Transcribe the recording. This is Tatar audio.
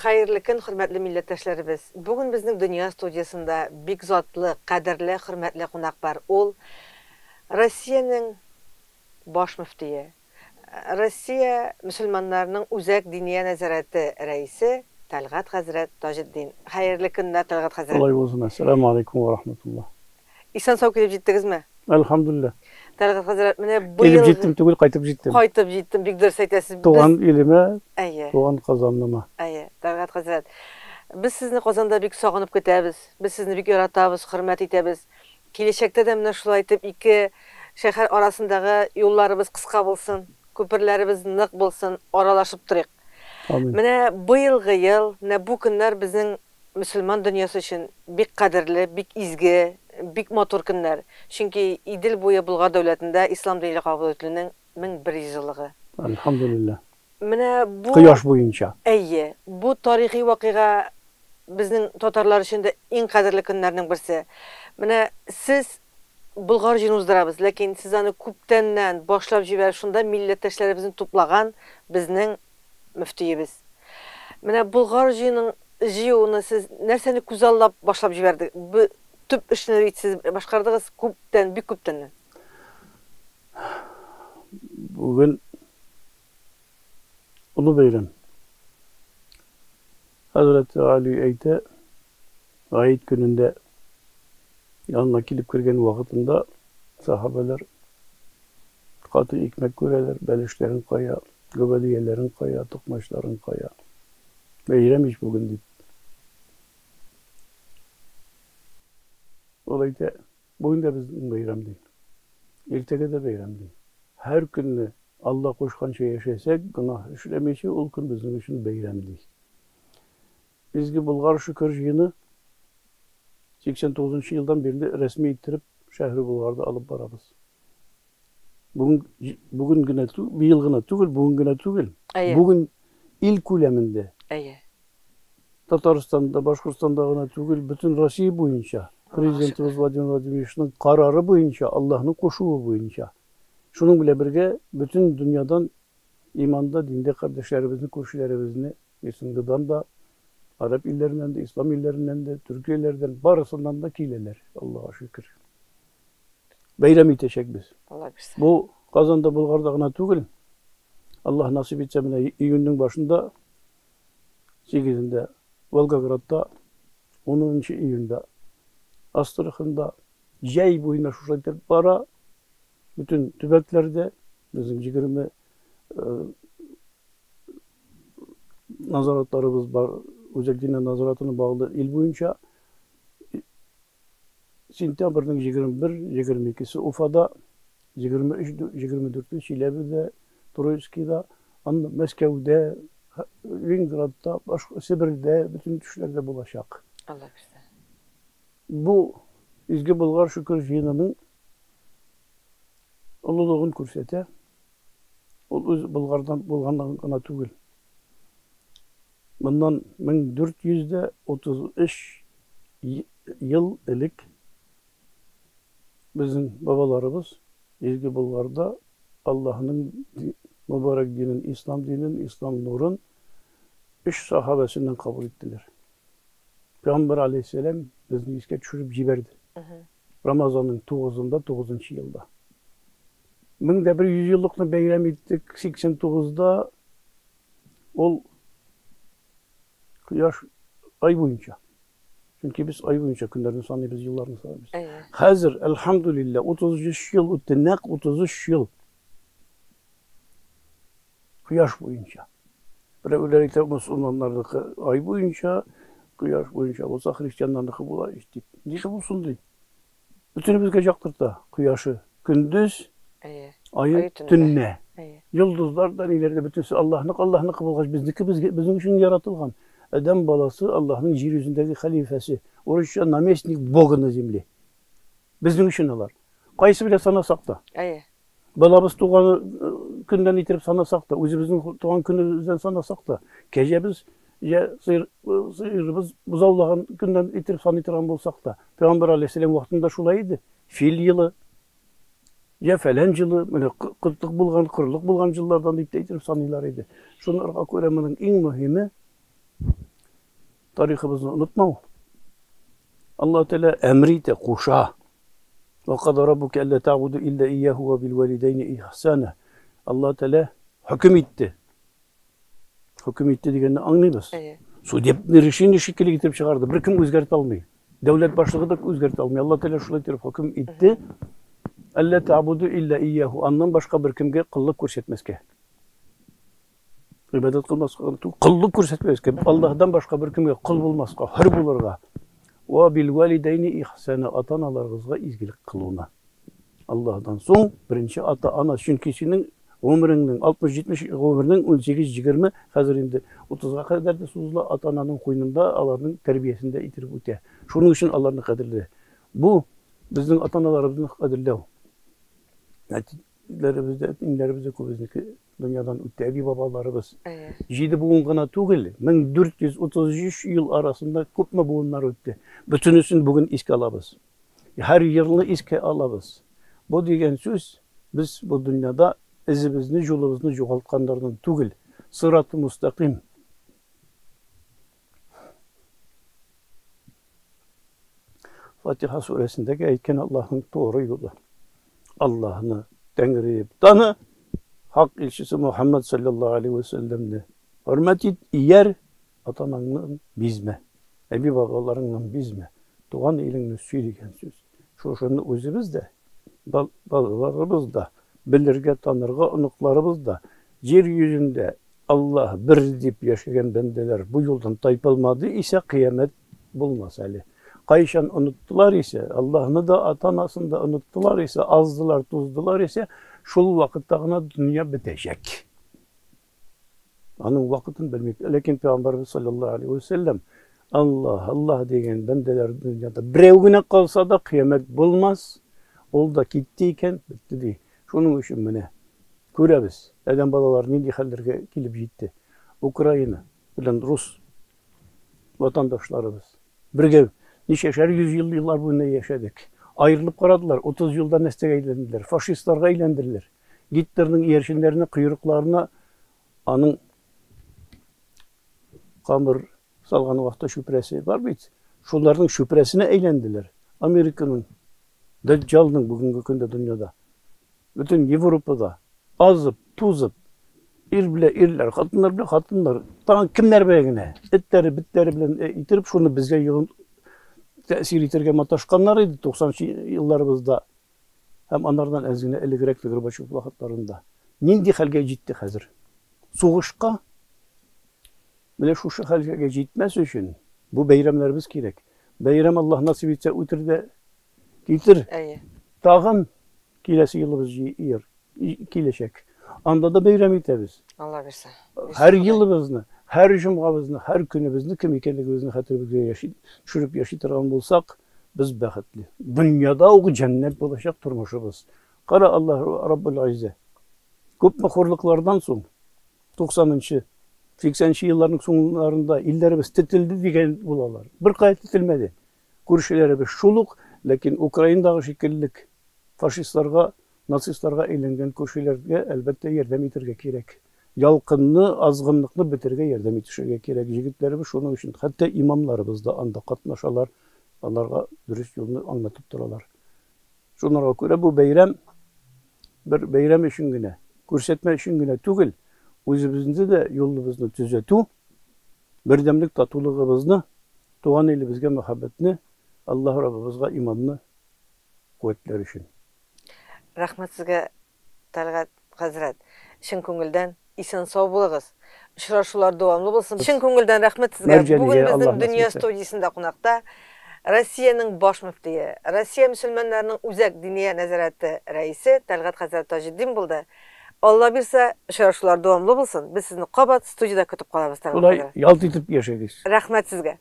Хәерле көн, хөрмәтле милләттәшләребез! Бүген безнең Дөнья студиясендә бик затлы, кадерле, хөрмәтле кунак бар. Ул Россиянең баш мөфтие, Россия мөселманнарының Үзәк диния нәзарәте рәисе Тәлгать хәзрәт Таҗетдин. Хәерле көннәр, Тәлгать хәзрәт! Алай булсын. Әссәламү алейкум вә рахматуллаһ. Исән-сау килеп җиттегезме? Әлхәмдүлилләһ. Тәлгать хәзрәт, менә быел... Килеп җиттем түгел, кайтып җиттем. Кайтып җиттем, бик дөрес әйтәсез. Туган илемә, Әйе. туган Казаныма. Әйе, Тәлгать хәзрәт. Без сезне Казанда бик сагынып көтәбез. Без сезне бик яратабыз, хөрмәт итәбез. Киләчәктә дә менә шулай итеп ике шәһәр арасындагы юлларыбыз кыска булсын, күперләребез нык булсын, аралашып торыйк. Амин. Менә быелгы ел, менә бу көннәр безнең мөселман дөньясы өчен бик кадерле, бик изге, бик матур көннәр. Чөнки Идел буе Болгар дәүләтендә ислам дине кабул ителүнең 1100 еллыгы. Әлхәмдүлилләһ. Менә бу Кояш буенча. Әйе, бу тарихи вакыйга безнең татарлар өчен дә иң кадерле көннәрнең берсе. Менә сез Болгар җыены уздырабыз, ләкин сез аны күптәннән башлап җибәреп, шунда милләттәшләребезне туплаган безнең мөфтиебез. Менә Болгар җыенын җыюны сез нәрсәне күзаллап башлап җибәрдегез? Бу төп эшне бит сез башкардыгыз күптән, бик күптәннән. Бүген олы бәйрәм. Хәзрәт Али әйтә, Гает көнендә янына килеп кергән вакытында сахабәләр каты икмәк күрәләр, бәлешләрен кая, гөбәдияләрен кая, токмачларын кая. Бәйрәм ич бүген дип. Ул әйтә, бүген дә безнең бәйрәм ди. Иртәгә дә бәйрәм ди. Һәр көнне Алла кушканча яшәсәк, гөнаһ эшләмичә, ул көн безнең өчен бәйрәм ди. Изге Болгар шөкер җыены 89 нчы елдан бирле рәсми иттереп шәһре Болгарда алып барабыз. Бүген бүген генә быел гына түгел, бүген генә түгел. Әйе. Бүген ил күләмендә. Әйе. Татарстанда, Башкортстанда гына түгел, бөтен Россия буенча Президентыбыз Владимир Владимировичның карары буенча, Аллаһның кушуы буенча. Шуның белән бергә бөтен дөньядан иманда, диндә кардәшләребезне, күршеләребезне СНГдан да, гарәп илләреннән дә, ислам илләреннән дә, Төркияләрдән, барысыннан да киләләр, Аллага шөкер. Бәйрәм итәчәкбез. Алла бирсә. Бу Казанда, Болгарда гына түгел. Аллаһ насыйп итсә, менә июньнең башында, 8-ндә Волгоградта, 10 июньдә Астраханда, җәй буена шулай итеп бара. Бөтен төбәкләрдә безнең 20 назаратларыбыз бар. Үзәк диния назаратына баглы ил буенча. Сентябрьнең 21-22-се Уфада, 23-24 Чиләбедә, Троицкийда, анда Мәскәүдә, Ленинградта, башка Себердә, бөтен төшләрдә булачак. Алла бирсә. Бу Изге Болгар шөкер җыенының олылыгын күрсәтә. Ул үз Болгардан булганнан гына түгел. Моннан 1433 ел элек безнең бабаларыбыз Изге Болгарда Аллаһның мөбарәк динен, ислам динен, ислам нурын өч сахабәсеннән кабул иттеләр. Пәйгамбәр алейһиссәлам безне искә төшереп җибәрде. Рамазанның 9-ында, 9 елда. 1100 еллыкны бәйрәм иттек 89-да. Ул кояш ай буенча. Чөнки без ай буенча көннәрне саныйбыз, елларны саныйбыз. Хәзер, әлхәмдүлилләһ, 33 ел үтте, нәкъ 33 ел. Кояш буенча. Берәүләр әйтә, мөселманнарныкы ай буенча, кояш буенча булса, христианнарныкы була ич дип. Ничек булсын ди? Бөтенебезгә яктырта кояшы көндез, ае төнлә. Йолдызлар да ниләр дә бөтенесе Аллаһныкы, Аллаһныкы булгач, безнеке безгә, безнең өчен яратылган. Адәм баласы Аллаһның җир йөзендәге хәлифәсе, урысча наместник Бога на земле. Безнең өчен алар. Кайсы белән санасак та. Әйе. Балабыз туган көннән итеп санасак та, үзебезнең туган көнебездән санасак та, кәҗәбез я сыер, сыерыбыз бозаулаган көннән итеп саный торган булсак та, Пәйгамбәр алейһиссәлам вакытында шулай иде. Фил елы, я фәлән елы, менә кытлык булган, корылык булган еллардан дип тә итеп саныйлар иде. Шунарга күрә моның иң мөһиме Тарихыбызны онытмау. Аллаһ Тәгалә әмер итә, куша. Ва када раббука алла та'буду илля ияһу ва бил валидайни ихсана. Аллаһ Тәгалә хөкем итте. Хөкем итте дигәнне аңлыйбыз. Судебный решение шикелле итеп чыгарды. Беркем үзгәртә алмый. Дәүләт башлыгы да үзгәртә алмый. Аллаһ Тәгалә шулай итеп хөкем итте. Алла та'буду илля ияһу. Аннан башка беркемгә коллык күрсәтмәскә. Гыйбадәт кылмаска, коллык күрсәтмәскә, Аллаһдан башка беркемгә кол булмаска, хөр булырга. Ва бил валидайни ихсана, ата-аналарыгызга изгелек кылуны. Аллаһдан соң беренче ата-ана, чөнки синең гомереңнең 60-70 гомернең 18-20, хәзер инде 30-га кадәр дә сузыла, ата-ананың куенында, аларның тәрбиясендә иттереп үтә. Шуның өчен аларны кадерле. Бу безнең ата-аналарыбызны кадерләү. Әтиләребез дә, әниләребез дә күбезнеке дөньядан үтте, әби-бабаларыбыз. Җиде буын гына түгел, 1433 ел арасында күпме буыннар үтте. Бөтенесен бүген искә алабыз. Һәр елны искә алабыз. Бу дигән сүз, без бу дөньяда эзебезне, юлыбызны югалтканнардан түгел. Сыраты мустаким. Фатиха сүрәсендәге әйткән Аллаһның туры юлы. Аллаһны Тәңре дип таны, хак илчесе Мухаммад саллаллаһу алейхи ва сәлләмне хөрмәт ит, ияр, ата-анаңнан бизмә, әби-бабаларыңнан бизмә, туган илеңне сөй дигән сүз. Шушыны үзебез дә, балаларыбыз да белергә, танырга, оныкларыбыз да җир йөзендә Аллаһ бер дип яшәгән бәндәләр бу юлдан тайпылмады исә, кыямәт булмас әле. Кайчан оныттылар исә, Аллаһны да, ата-анасын да оныттылар исә, аздылар, туздылар исә, шул вакытта гына дөнья бетәчәк. Аның вакытын белмик. Ләкин Пәйгамбәрбез саллаллаһу алейһи ва сәлләм Аллаһ, Аллаһ дигән бәндәләр дөньяда берәү генә калса да кыямәт булмас. Ул да китте икән, бетте ди. Шуның өчен менә күрәбез, адәм балалары нинди хәлләргә килеп җитте. Украина белән рус ватандашларыбыз бергә ничәшәр йөз ел еллар буена яшәдек. Аерылып карадылар, 30 елда нәрсәгә әйләнделәр? Фашистларга әйләнделәр. Гитлерның иярченнәренә, койрыкларына аның камыр салган вакытта чүпрәсе бар бит. Шуларның чүпрәсенә әйләнделәр. Американың Дәҗҗалның бүгенге көндә дөньяда, бөтен Европада азып, тузып, ир белән ирләр, хатыннар белән хатыннар, тагын кемнәр белән генә, этләре, бетләре белән э, иттереп, шуны безгә йогын тәэсир итәргә маташканнар иде 90 елларыбызда һәм анардан әз генә элегрәк Горбачев вакытларында. Нинди хәлгә җитте хәзер? Сугышка менә шушы хәлгә җитмәс өчен бу бәйрәмнәребез кирәк. Бәйрәм Аллаһ насыйп итсә үтер дә китер. Әйе. Тагын киләсе елыбыз җыер, киләчәк. Анда да бәйрәм итәбез. Алла бирсә. Һәр елыбызны, һәр җомгабызны, һәр көнебезне кем икәнлегебезне хәтеребезгә яши, төшереп яши торган булсак, без бәхетле. Дөньяда ук җәннәт булачак тормышыбыз. Кара Аллаһ Раббул Гыйззә. Күпме хурлыклардан соң 90 нчы, 80 нче елларның соңларында илләребез тетелде дигән булалар. Беркая тетелмәде. Күршеләребез шул ук, ләкин Украинадагы шикеллек фашистларга, нацистларга әйләнгән күршеләргә, әлбәттә, ярдәм итәргә кирәк. Ялкынны, азгынлыкны бетерергә ярдәм итешергә кирәк. Җегетләребез шуның өчен, хәтта имамнарыбыз да анда катнашалар, аларга дөрес юлны аңлатып торалар. Шунарга күрә бу бәйрәм бер бәйрәм өчен генә, күрсәтмә өчен генә түгел, үзебезне дә юлыбызны төзәтү, бердәмлек татулыгыбызны, туган илебезгә мәхәббәтне, Аллаһ Раббыбызга иманны куәтләр өчен. Рәхмәт сезгә, Тәлгать хәзрәт, чын күңелдән исән-сау булыгыз. Очрашулар дәвамлы булсын. Чын күңелдән рәхмәт сезгә. Бүген безнең Дөнья студиясендә кунакта Россиянең баш мөфтие, Россия мөселманнарының үзәк диния нәзарәте рәисе Тәлгать хәзрәт Таҗетдин булды. Алла бирсә, очрашулар дәвамлы булсын. Без сезне кабат студиядә көтеп калабыз, Тәлгать хәзрәт. Шулай ялт итеп яшәгез. Рәхмәт сезгә.